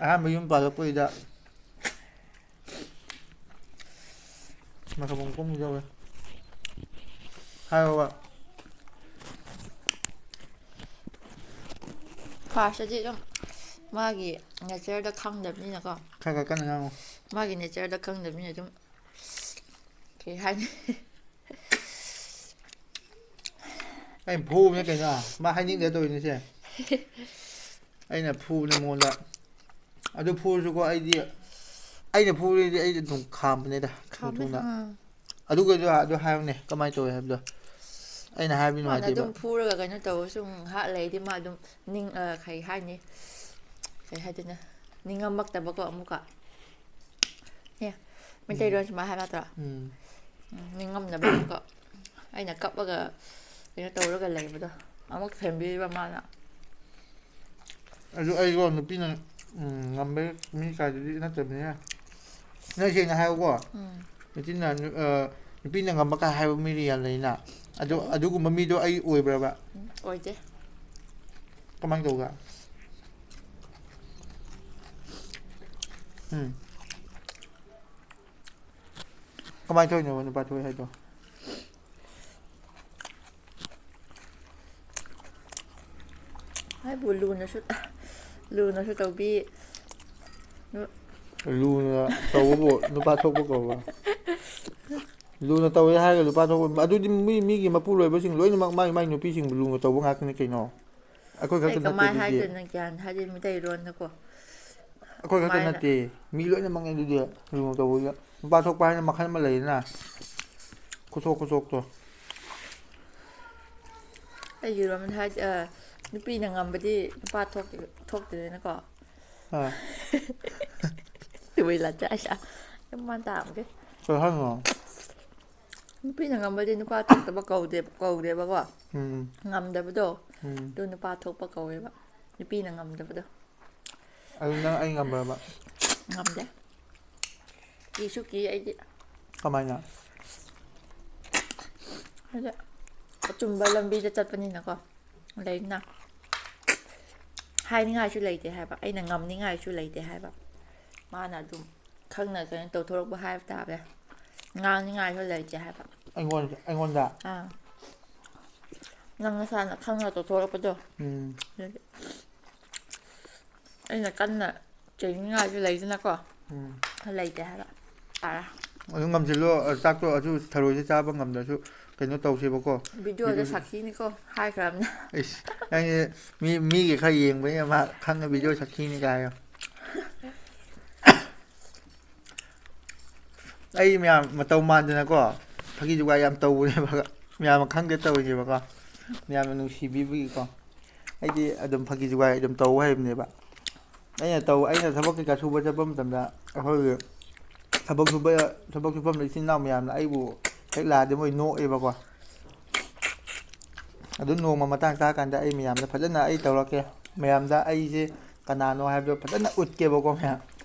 ꯑꯍꯥꯟꯕ ꯌꯨꯝ ꯄꯥꯜꯂꯛꯄꯩꯗ ꯃꯊꯛ ꯃꯈꯣꯡ ꯀꯨꯝ ꯌꯧꯋꯦ꯫ ꯍꯥꯏꯌꯣꯕ꯫ ꯐꯥꯔꯁꯇꯗꯤ ꯑꯗꯨꯝ ꯃꯥꯒꯤ ꯅꯦꯆꯔꯗ ꯈꯪꯗꯕꯅꯤꯅꯀꯣ꯫ ꯈꯔ ꯈꯔ ꯀꯟꯅ ꯉꯥꯡꯉꯨ꯫ ꯃꯥꯒꯤ ꯅꯦꯆꯔꯗ ꯈꯪꯗꯕꯅꯤꯅ ꯑꯗꯨꯝ ꯀꯩ ꯍꯥꯏꯅꯤ? ꯑꯩꯅ ꯐꯨꯕꯅꯦ ꯀꯩꯅꯣ, ꯃꯥ ꯍꯥꯏꯅꯤꯡꯗ ꯇꯧꯔꯤꯅꯦꯁꯦ꯫ ꯑꯩꯅ ꯐꯨꯕꯅꯦ ꯃꯉꯣꯟꯗ꯫ ꯑꯗꯨ ꯐꯨꯔꯁꯨꯀꯣ, ꯑꯩꯗꯤ, ꯑꯩꯅ ꯐꯨꯔꯗꯤ ꯑꯩꯗꯤ ꯑꯗꯨꯝ ꯈꯥꯝꯕꯅꯦꯗ, ꯊꯨ ꯈꯥꯝꯃꯦ, ꯊꯨꯅ꯫ ꯑꯥ꯫ ꯑꯗꯨꯒ ꯑꯗꯨ, ꯑꯗꯨ ꯍꯥꯏꯌꯨꯅꯦ, ꯀꯃꯥꯏꯅ ꯇꯧꯋꯦ ꯍꯥꯏꯕꯗꯣ꯫ ꯑꯩꯅ ꯍꯥꯏꯕꯗꯤ ꯃꯥꯅ ꯅꯨꯡꯉꯥꯏꯇꯦꯕ꯫ ꯑꯗꯨꯝ ꯐꯨꯔꯒ ꯀꯩꯅꯣ ꯇꯧꯔꯁꯨ, ꯉꯥꯏꯍꯥꯛ ꯂꯩꯔꯗꯤ ꯃꯥ ꯑꯗꯨꯝ ꯅꯤꯡ-, ꯑ, ꯀꯩ ꯍꯥꯏꯅꯤ? ꯀꯩ ꯍꯥꯏꯗꯣꯏꯅꯣ? ꯅꯤꯡꯉꯝꯃꯛꯇꯕꯀꯣ ꯑꯃꯨꯛꯀ꯫ ꯑꯦ, ꯎꯝ꯫ ꯃꯩꯇꯩꯂꯣꯟ ꯁꯨꯃꯥꯏꯅ ꯍꯥꯏꯕ ꯅꯠꯇ꯭ꯔꯣ? ꯎꯝ꯫ ꯎꯝ, ꯅꯤꯡꯉꯝꯅꯕ ꯑꯃꯨꯛꯀ꯫ ꯑꯩꯅ ꯀꯞꯄꯒ ꯀꯩꯅꯣ ꯇꯧꯔꯒ ꯂꯩꯕꯗꯣ ꯑꯃꯨꯛ ꯊꯦꯝꯕꯤꯕ ꯃꯥꯅ꯫ ꯑꯗꯨ ꯑꯩꯒꯣ ꯅꯨꯄꯤꯅ, ꯎꯝ, ꯉꯝꯕ ꯃꯤ ꯀꯥꯏꯗꯨꯗꯤ ꯅꯠꯇꯕꯅꯤꯅ꯫ ꯅꯪ ꯁꯦꯡꯅ ꯍꯥꯏꯌꯨꯀꯣ꯫ ꯎꯝ꯫ ꯅꯨꯄꯤꯅ, ꯅꯨ-, ꯑ, ꯅꯨꯄꯤꯅ ꯉꯝꯕ ꯀꯥꯏ ꯍꯥꯏꯕ ꯃꯤꯗꯤ ꯌꯥꯝ ꯂꯩꯅ꯫ ꯑꯗꯨ, ꯂꯩ꯫ ꯑꯗꯨꯒꯨꯝꯕ ꯃꯤꯗꯣ ꯑꯩ ꯑꯣꯏꯕ꯭ꯔꯕ? ꯎꯝ, ꯑꯣꯏꯗꯦ꯫ ꯀꯃꯥꯏꯅ ꯇꯧꯒ? ꯎꯝ꯫ ꯀꯃꯥꯏꯅ ꯇꯧꯔꯤꯅꯣꯕ ꯅꯨꯄꯥ ꯊꯣꯛꯑꯦ ꯍꯥꯏꯗꯣ? ꯍꯥꯏꯕꯨ ꯂꯨꯅꯁꯨ, ꯂꯨꯅꯁꯨ ꯇꯧꯕꯤ꯫ ꯂꯨꯅ ꯇꯧꯕꯕꯨ ꯅꯨꯄꯥ ꯊꯣꯛꯄ ꯀꯧꯕ꯭ꯔꯥ? ꯂꯨꯅ ꯇꯧꯋꯦ ꯍꯥꯏꯔꯒ ꯅꯨꯄꯥ ꯊꯣꯛꯄ, ꯑꯗꯨꯗꯤ ꯃꯤ, ꯃꯤꯒꯤ ꯃꯄꯨꯔꯣꯏꯕꯁꯤꯡ ꯂꯣꯏꯅꯃꯛ ꯃꯥꯒꯤ, ꯃꯥꯒꯤ ꯅꯨꯄꯤꯁꯤꯡꯕꯨ ꯂꯨꯅ ꯇꯧꯕ ꯉꯥꯛꯇꯅꯤ ꯀꯩꯅꯣ꯫ ꯑꯩꯈꯣꯏ ꯑꯩ ꯈꯛꯇ ꯅꯠꯇꯦ ꯀꯃꯥꯏ ꯑꯗꯨꯗꯤ꯫ ꯍꯥꯏꯗꯣꯏꯅꯣ ꯒ꯭ꯌꯥꯟ ꯍꯥꯏꯗꯤ ꯃꯩꯇꯩꯂꯣꯟꯗꯀꯣ꯫ ꯑꯩꯈꯣꯏ ꯈꯛꯇ ꯀꯃꯥꯏꯅ? ꯅꯠꯇꯦ, ꯃꯤ ꯂꯣꯏꯅꯃꯛꯅꯦ ꯑꯗꯨꯗꯤ꯫ ꯂꯨꯅ ꯇꯧꯕꯗ ꯅꯨꯄꯥ ꯊꯣꯛꯄ ꯍꯥꯏꯅ ꯃꯈꯜ ꯑꯃ ꯂꯩꯗꯅ, ꯈꯨꯊꯣꯛ ꯈꯨꯊꯣꯛꯇꯣ꯫ ꯑꯩꯒꯤ ꯔꯣꯝꯗ ꯍꯥꯏ-, ꯑ, ꯅꯨꯄꯤꯅ ꯉꯝꯕꯗꯤ ꯅꯨꯄꯥ ꯊꯣꯛꯇꯦ-, ꯊꯣꯛꯇꯦꯗꯅꯀꯣ꯫ ꯑꯥ꯫ ꯇꯨꯕꯩ ꯂꯥꯛꯇ ꯑꯁ, ꯌꯥꯝ ꯃꯥꯟ ꯇꯥꯕꯒꯦ꯫ ꯀꯩ ꯍꯥꯏꯅꯣ? ꯅꯨꯄꯤꯅ ꯉꯝꯕꯗꯤ ꯅꯨꯄꯥ ꯊꯣꯛꯇꯕ ꯀꯧꯗꯦ-, ꯀꯧꯗꯦꯕꯀꯣ꯫ ꯎꯝ꯫ ꯉꯝꯗꯕꯗꯣ, ꯎꯝ꯫ ꯑꯗꯨ ꯅꯨꯄꯥ ꯊꯣꯛꯄ ꯀꯧꯋꯦꯕ꯫ ꯅꯨꯄꯤꯅ ꯉꯝꯗꯕꯗꯣ꯫ ꯑꯗꯨ ꯅꯪ ꯑꯩ ꯉꯝꯕ꯭ꯔꯕ? ꯉꯝꯗꯦ꯫ ꯀꯤꯁꯨ ꯀꯤ ꯑꯩꯗꯤ꯫ ꯀꯃꯥꯏꯅ? ꯍꯥꯏꯗꯤ ꯑꯆꯨꯝꯕ ꯂꯝꯕꯤꯗ ꯆꯠꯄꯅꯤꯅꯀꯣ꯫ ꯂꯩꯗꯅ꯫ ꯍꯥꯏꯅꯤꯡꯉꯥꯏꯁꯨ ꯂꯩꯇꯦ ꯍꯥꯏꯕ꯫ ꯑꯩꯅ ꯉꯝꯅꯤꯡꯉꯥꯏꯁꯨ ꯂꯩꯇꯦ ꯍꯥꯏꯕ꯫ ꯃꯥꯅ ꯑꯗꯨꯝ ꯈꯪꯅ ꯀꯩꯅꯣ ꯇꯧꯊꯣꯔꯛꯄ ꯍꯥꯏꯕ ꯇꯥꯕ꯫ ꯉꯥꯡꯅꯤꯡꯉꯥꯏꯁꯨ ꯂꯩꯇꯦ ꯍꯥꯏꯕ꯫ ꯑꯩꯉꯣꯟꯗ, ꯑꯩꯉꯣꯟꯗ? ꯑꯥ꯫ ꯅꯪ ꯅꯁꯥꯅ ꯈꯪꯅ ꯇꯧꯊꯣꯔꯛꯄꯗꯣ꯫ ꯎꯝ꯫ ꯑꯗꯨꯒꯤ ꯑꯩꯅ ꯀꯟꯅ ꯆꯩꯅꯤꯡꯉꯥꯏꯁꯨ ꯂꯩꯗꯅꯀꯣ꯫ ꯎꯝ꯫ ꯂꯩꯇꯦ ꯍꯥꯏꯕ꯫ ꯇꯥꯔꯦ꯫ ꯑꯗꯨ ꯉꯝꯁꯤꯜꯂꯣ, ꯑ, ꯆꯥꯛꯇꯣ ꯑꯗꯨ ꯊꯔꯣꯏꯁꯦ ꯆꯥꯕ ꯉꯝꯗ꯭ꯔꯁꯨ ꯀꯩꯅꯣ ꯇꯧꯁꯦꯕꯀꯣ꯫ ꯚꯤꯗꯤꯑꯣꯗ ꯚꯤꯗꯤꯑꯣꯁꯦ ꯁꯥꯈꯤꯅꯤꯀꯣ, ꯍꯥꯏꯈ꯭ꯔꯕꯅꯦ꯫ ꯏꯁ, ꯅꯪꯁꯦ ꯃꯤ, ꯃꯤꯒꯤ ꯈꯔ ꯌꯦꯡꯕꯅꯤꯅ ꯃꯥ ꯈꯪꯅ ꯚꯤꯗꯤꯑꯣ ꯁꯥꯈꯤꯅꯤ ꯀꯥꯏꯌꯣ꯫ ꯑꯩ ꯃꯌꯥꯝ ꯃꯇꯧ ꯃꯥꯟꯗꯅꯀꯣ, ꯐꯥꯒꯤ ꯖꯨꯒꯥꯏ ꯌꯥꯝ ꯇꯧꯕꯅꯦꯕ, ꯃꯌꯥꯝꯅ ꯈꯪꯗꯦ ꯇꯧꯔꯤꯅꯦꯕꯀꯣ, ꯃꯌꯥꯝꯅ ꯅꯨꯡꯁꯤꯕꯤꯕꯒꯤꯀꯣ꯫ ꯑꯩꯗꯤ ꯑꯗꯨꯝ ꯐꯥꯒꯤ ꯖꯨꯒꯥꯏ ꯑꯗꯨꯝ ꯇꯧ ꯍꯩꯕꯅꯦꯕ꯫ ꯑꯩꯅ ꯇꯧ-, ꯑꯩꯅ ꯊꯕꯛ ꯀꯩꯀꯥ ꯁꯨꯕ ꯆꯠꯄ ꯃꯇꯝꯗ ꯑꯩꯈꯣꯏꯒꯤ ꯊꯕꯛ ꯁꯨꯕ, ꯊꯕꯛ ꯁꯨꯐꯝꯗ ꯏꯆꯤꯟ ꯏꯅꯥꯎ ꯃꯌꯥꯝꯅ ꯑꯩꯕꯨ ꯍꯦꯛ ꯂꯥꯛꯑꯗꯤ ꯃꯣꯏ ꯅꯣꯛꯑꯦꯕꯀꯣ꯫ ꯑꯗꯨ ꯅꯣꯡꯃ ꯃꯇꯥꯡ ꯆꯥꯀꯥꯟꯗ ꯑꯩ ꯃꯌꯥꯝꯗ ꯐꯖꯅ ꯑꯩ ꯇꯧꯔꯛꯀꯦ꯫ ꯃꯌꯥꯝꯗ ꯑꯩꯁꯦ ꯀꯅꯥꯅꯣ ꯍꯥꯏꯕꯗꯣ ꯐꯖꯅ ꯎꯠꯀꯦꯕꯀꯣ ꯃꯌꯥꯝ꯫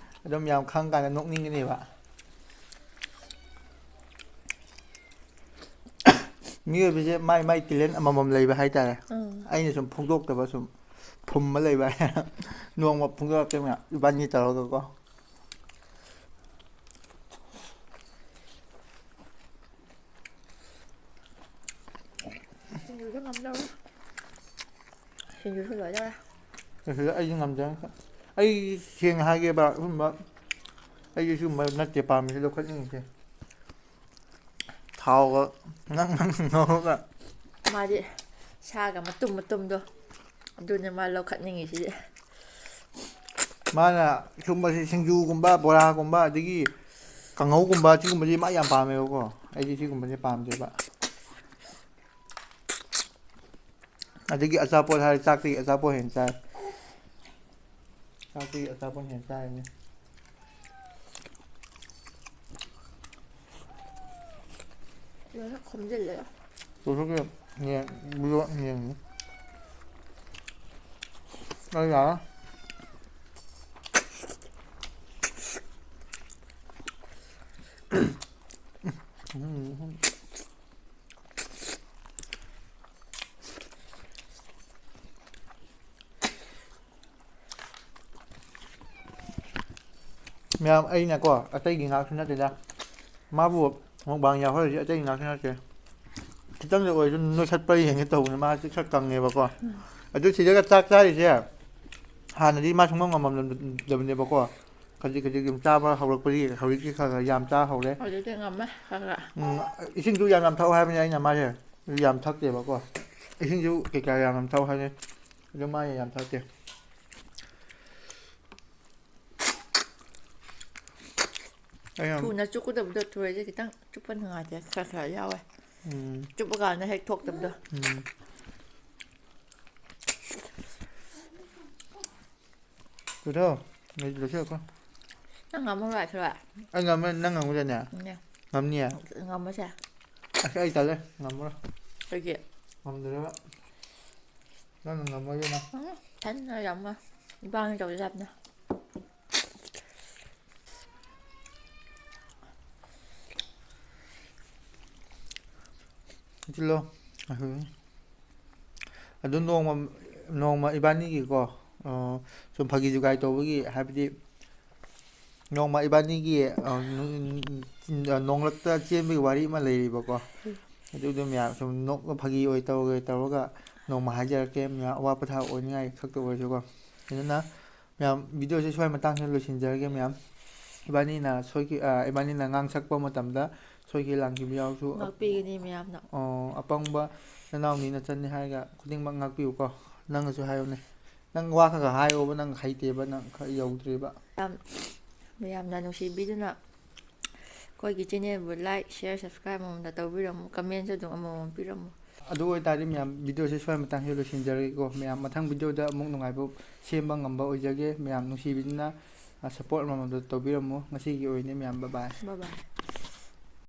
ꯑꯗꯨꯝ ꯃꯌꯥꯝ ꯈꯪꯀꯥꯟꯗ ꯅꯣꯛꯅꯤꯡꯒꯅꯦꯕ꯫ ꯃꯤꯑꯣꯏꯕꯁꯦ ꯃꯥꯏ ꯃꯥꯏ talent ꯑꯃꯃꯝ ꯂꯩꯕ ꯍꯥꯏꯇꯥꯔꯦ꯫ ꯎꯝ꯫ ꯑꯩꯅ ꯁꯨꯝ ꯐꯣꯡꯗꯣꯛꯇꯕ ꯁꯨꯝ ꯐꯨꯝꯕ ꯂꯩꯕ ꯍꯥꯏꯇꯥꯔꯦ꯫ ꯅꯣꯡꯃ ꯐꯣꯡꯗꯣꯔꯛꯀꯦ ꯃꯌꯥꯝ, ꯏꯕꯥꯅꯤ ꯇꯧꯔꯒꯀꯣ꯫ ꯁꯤꯡꯖꯨꯁꯨ ꯉꯝꯗꯧꯔꯦ꯫ ꯁꯤꯡꯖꯨꯁꯨ ꯂꯣꯏꯗꯧꯔꯦ꯫ ꯑꯁꯤꯗ ꯑꯩꯁꯨ ꯉꯝꯖꯔꯦ꯫ ꯑꯩ ꯁꯦꯡꯅ ꯍꯥꯏꯒꯦꯕ, ꯑꯁꯨꯝꯕ, ꯑꯩꯗꯤ ꯁꯤꯒꯨꯝꯕ ꯅꯠꯇꯦ ꯄꯥꯝꯃꯤꯁꯦ, ꯂꯧꯈꯠꯅꯤꯡꯉꯤꯁꯦ꯫ ꯊꯥꯎꯒ ꯅꯪ ꯅꯪ ꯉꯧꯔꯒ꯫ ꯃꯥꯗꯤ ꯁꯥꯒ ꯃꯇꯨꯝ ꯃꯇꯨꯝꯗꯣ, ꯑꯗꯨꯅꯦ ꯃꯥ ꯂꯧꯈꯠꯅꯤꯡꯉꯤꯁꯤꯗꯤ꯫ ꯃꯥꯅ ꯁꯨꯝꯕꯁꯤ ꯁꯤꯡꯖꯨꯒꯨꯝꯕ, ꯕꯣꯔꯥꯒꯨꯝꯕ, ꯑꯗꯒꯤ ꯀꯥꯡꯍꯧꯒꯨꯝꯕ, ꯁꯤꯒꯨꯝꯕꯁꯤ ꯃꯥ ꯌꯥꯝ ꯄꯥꯝꯃꯦꯕꯀꯣ꯫ ꯑꯩꯗꯤ ꯁꯤꯒꯨꯝꯕꯁꯦ ꯄꯥꯝꯗꯦꯕ꯫ ꯑꯗꯒꯤ ꯑꯆꯥꯄꯣꯠ ꯍꯥꯏꯔꯦ, ꯆꯥꯛꯇꯒꯤ ꯑꯆꯥꯄꯣꯠ ꯍꯦꯟꯅ ꯆꯥꯏ꯫ ꯆꯥꯛꯇꯒꯤ ꯑꯆꯥꯄꯣꯠ ꯍꯦꯟꯅ ꯆꯥꯔꯤꯅꯦ꯫ ꯂꯣꯏꯅ ꯈꯣꯝꯖꯤꯜꯂꯦ꯫ ꯄꯨꯊꯣꯛꯀꯦ꯫ ꯌꯦꯡ-, ꯌꯦꯡꯉꯤ꯫ ꯑꯩ ꯌꯥꯔꯦ꯫ ꯎꯝ꯫ ꯃꯌꯥꯝ, ꯑꯩꯅꯀꯣ, ꯑꯇꯩꯒꯤ ꯉꯥꯛꯁꯨ ꯅꯠꯇꯦꯗ, ꯃꯥꯕꯨ mukbang ꯌꯥꯎꯍꯜꯂꯤꯁꯦ ꯑꯇꯩꯒꯤ ꯉꯥꯛꯁꯨ ꯅꯠꯇꯦ, ꯈꯤꯇꯪꯗ ꯑꯣꯏꯔꯁꯨ ꯅꯣꯏꯈꯠꯄ ꯌꯦꯡꯒꯦ ꯇꯧꯕꯅꯦ꯫ ꯃꯥꯁꯦ ꯈꯔ ꯀꯪꯉꯦꯕꯀꯣ꯫ ꯎꯝ꯫ ꯑꯗꯨ ꯁꯤꯗꯒ ꯆꯥꯛ ꯆꯥꯔꯤꯁꯦ, ꯍꯥꯟꯅꯗꯤ ꯃꯥ ꯁꯨꯡꯉꯝ ꯉꯝꯃꯝꯗꯕꯅꯦꯕꯀꯣ꯫ ꯈꯖꯤꯛ ꯈꯖꯤꯛ ꯑꯗꯨꯝ ꯆꯥꯕ ꯍꯧꯔꯛꯄꯗꯒꯤ ꯍꯧꯖꯤꯛꯇꯤ ꯈꯔ ꯈꯔ ꯌꯥꯝ ꯆꯥ ꯍꯧꯔꯦ꯫ ꯍꯧꯖꯤꯛꯇꯤ ꯉꯝꯃꯦ ꯈꯔ ꯈꯔ꯫ ꯎꯝ, ꯏꯁꯤꯡꯁꯨ ꯌꯥꯝ ꯌꯥꯝ ꯊꯛꯑꯣ ꯍꯥꯏꯕꯅꯤ ꯑꯩꯅ ꯃꯥꯁꯦ꯫ ꯌꯥꯝ ꯊꯛꯇꯦꯕꯀꯣ꯫ ꯏꯁꯤꯡꯁꯨ ꯀꯩꯀꯥ ꯌꯥꯝ ꯌꯥꯝ ꯊꯛꯑꯣ ꯍꯥꯏꯕꯅꯤ꯫ ꯑꯗꯨ ꯃꯥ ꯌꯥꯝ ꯊꯛꯇꯦ꯫ ꯑꯩ ꯌꯥꯝ ꯊꯨꯅ ꯆꯨꯞꯀꯗꯕꯗꯣ ꯊꯨꯔꯗꯤ ꯈꯤꯇꯪ ꯆꯨꯞꯄ ꯅꯨꯡꯉꯥꯏꯇꯦ꯫ ꯈꯔ ꯈꯔ ꯌꯥꯎꯋꯦ꯫ ꯎꯝ꯫ ꯆꯨꯞꯄ ꯀꯥꯟꯗ ꯍꯦꯛ ꯊꯣꯛꯇꯕꯗꯣ꯫ ꯎꯝ꯫ ꯄꯨꯊꯣꯛ꯫ ꯂꯣꯏ-, ꯂꯣꯏꯁꯤꯜꯂꯛꯈꯣ꯫ ꯅꯪ ꯉꯝꯃꯔꯣꯏ, ꯊꯣꯏ꯫ ꯑꯩ ꯉꯝꯃ-, ꯅꯪ ꯉꯝꯒꯗ꯭ꯔꯅꯦ? ꯎꯝꯅꯦ꯫ ꯉꯝꯅꯤꯌꯦ? ꯉꯝꯃꯁꯦ꯫ ꯑꯁ, ꯑꯩ ꯇꯜꯂꯦ, ꯉꯝꯃꯔꯣꯏ꯫ ꯑꯩꯒꯤ ꯉꯝꯗ꯭ꯔꯦꯕ꯫ ꯅꯪꯅ ꯉꯝꯃꯣꯏ, ꯏꯕꯦꯝꯃ꯫ ꯊꯟꯅ ꯌꯥꯝꯅ ꯏꯕꯥꯅꯤ ꯇꯧꯖꯕꯅ꯫ ꯆꯤꯜꯂꯣ꯫ ꯑꯗꯨ ꯅꯣꯡꯃ, ꯅꯣꯡꯃ ꯏꯕꯥꯅꯤꯒꯤꯀꯣ, ꯑ, ꯁꯨꯝ ꯐꯥꯒꯤ ꯖꯨꯒꯥꯏ ꯇꯧꯕꯒꯤ, ꯍꯥꯏꯕꯗꯤ, ꯅꯣꯡꯃ ꯏꯕꯥꯅꯤꯒꯤ, ꯑ, ꯅꯨ-, ꯅꯣꯡꯂꯛꯇ ꯆꯦꯟꯕꯒꯤ ꯋꯥꯔꯤ ꯑꯃ ꯂꯩꯔꯤꯕꯀꯣ꯫ ꯑꯗꯨꯗꯣ ꯃꯌꯥꯝ ꯁꯨꯝ ꯅꯣꯛ-, ꯐꯥꯒꯤ ꯑꯣꯏ ꯇꯧꯔꯒ ꯇꯧꯔꯒ ꯅꯣꯡꯃ ꯍꯥꯏꯖꯔꯛꯀꯦ, ꯃꯌꯥꯝ ꯑꯋꯥ ꯄꯣꯊꯥ ꯑꯣꯏꯅꯤꯡꯉꯥꯏ ꯈꯛꯇ ꯑꯣꯏꯔꯁꯨꯀꯣ꯫ ꯑꯗꯨꯅ ꯃꯌꯥꯝ, ꯚꯤꯗꯤꯑꯣꯁꯦ ꯁ꯭ꯋꯥꯏ ꯃꯇꯥꯡꯁꯤꯗ ꯂꯣꯏꯁꯤꯟꯖꯔꯒꯦ ꯃꯌꯥꯝ꯫ ꯏꯕꯥꯅꯤꯅ ꯁꯣꯏꯈꯤ-, ꯑ, ꯏꯕꯥꯅꯤꯅ ꯉꯥꯡꯁꯛꯄ ꯃꯇꯝꯗ ꯁꯣꯏꯈꯤ ꯂꯥꯟꯈꯤꯕ ꯌꯥꯎꯔꯁꯨ, ꯉꯥꯛꯄꯤꯒꯅꯤ ꯃꯌꯥꯝꯅ꯫ ꯑꯣ, ꯑꯄꯪꯕ ꯅꯅꯥꯎꯅꯤ ꯅꯆꯟꯅꯤ ꯍꯥꯏꯔꯒ ꯈꯨꯗꯤꯡꯃꯛ ꯉꯥꯛꯄꯤꯌꯨꯀꯣ꯫ ꯅꯪꯅꯁꯨ ꯍꯥꯏꯌꯨꯅꯦ꯫ ꯅꯪ ꯋꯥ ꯈꯔ ꯈꯔ ꯍꯥꯏꯌꯣꯕ, ꯅꯪ ꯍꯩꯇꯦꯕ, ꯅꯪ ꯈꯔ ꯌꯧꯗ꯭ꯔꯤꯕ꯫ ꯃꯌꯥꯝꯅ ꯅꯨꯡꯁꯤꯕꯤꯗꯨꯅ ꯑꯩꯈꯣꯏꯒꯤ ꯆꯦꯅꯦꯜꯕꯨ like, share, subscribe ꯑꯃꯃꯝꯗ ꯇꯧꯕꯤꯔꯝꯃꯨ, commentꯁꯨ ꯑꯗꯨꯝ ꯑꯃꯃꯝ ꯄꯤꯔꯝꯃꯨ꯫ ꯑꯗꯨ ꯑꯣꯏꯇꯥꯔꯗꯤ ꯃꯌꯥꯝ, ꯚꯤꯗꯤꯑꯣꯁꯦ ꯁ꯭ꯋꯥꯏ ꯃꯇꯥꯡꯁꯤꯗ ꯂꯣꯏꯁꯤꯟꯖꯔꯒꯦꯀꯣ꯫ ꯃꯌꯥꯝ ꯃꯊꯪ ꯚꯤꯗꯤꯑꯣꯗ ꯑꯃꯨꯛ ꯅꯨꯡꯉꯥꯏꯕ ꯁꯦꯝꯕ ꯉꯝꯕ ꯑꯣꯏꯖꯒꯦ꯫ ꯃꯌꯥꯝ ꯅꯨꯡꯁꯤꯕꯤꯗꯨꯅ, ꯑ, support ꯑꯃꯃꯝꯗ ꯇꯧꯕꯤꯔꯝꯃꯨ꯫ ꯉꯁꯤꯒꯤ ꯑꯣꯏꯅ ꯃꯌꯥꯝ bye bye꯫ Bye bye꯫